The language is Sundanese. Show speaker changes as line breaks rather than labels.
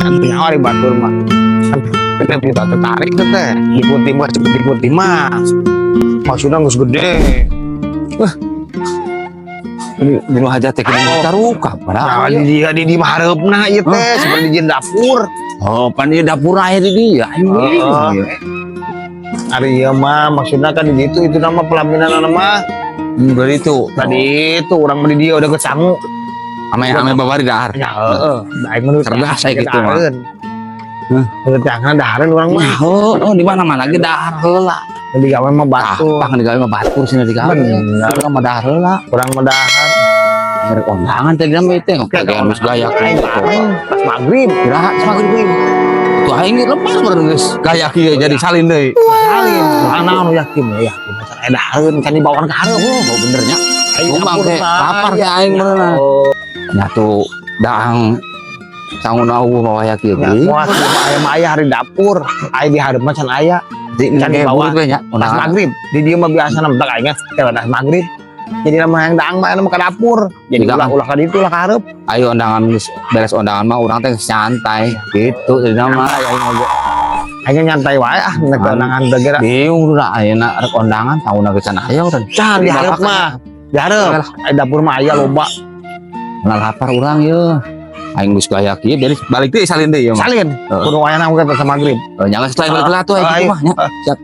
Nyawa di batur mah. Kan kita tertarik tuh teh. Di putih mah, di putih mah. Maksudnya geus gede.
Wah. Ini dinu hajat teh kudu taruka
Nah,
padahal.
di hareupna ieu teh seperti di dapur.
Oh, pan ieu dapur aya di dieu.
Heeh. Ari ieu mah maksudnya kan di ditu itu nama pelaminan mah.
Dari itu.
Tadi itu urang mah di dieu udah kesangu.
Ame ame babari dahar.
Ya heeh, aing mah
Cerdas saya gitu mah. Hah?
Menurut jangan dahareun urang mah.
Oh, oh, di mana-mana ge dahar heula.
Digawe mah
Tah,
batur.
pang digawe mah batur sih digawe.
Bener.
Urang mah dahar heula.
Urang mah dahar.
Rek undangan tadi nama itu kayak geus gaya
Aing
gitu.
Pas maghrib.
Kira maghrib. Tuh aing ge lemah meureun geus gaya kieu jadi salin deui.
Salin. Mana anu yakin ya yakin. Aya dahareun kan dibawakan ka hareup.
Oh, bener nya.
Aing
Ngomong
dapur
teh
mah.
Lapar ya aing meureun.
Oh,
Nyatu daang sanguna eueuh mawa ya kieu.
Ya, moal aya mah aya hari dapur. Aya di hareup mah can aya.
Di
Can
ge
dibawa.
Burit we nya
Pas
undangan.
Maghrib. Di dieu mah biasa mentak aing teh pas maghrib. Jadi nama yang daang mah aya mah ke dapur. Jadi
Tidak.
Ulah ulah ka ditu, ulah ka hareup.
Ayo undangan geus beres undangan mah urang teh santai gitu jadi mah.
Santai aing oge. Aing nyantai wae ah nek undangan teh geura.
Bingung udah ayeuna rek undangan sanguna geus can aya urang.
Can di hareup mah. Di hareup. Aya dapur mah aya loba.
Nah, lapar urang ye. Aing geus gaya kieu jadi balik deui salin deui ieu mah.
Salin.
Heeh.
Kudu wayana mah pas maghrib.
Eh, jangan setelah balik lah tuh
Ah,
gitu
ayo.
Mah nya. Siap.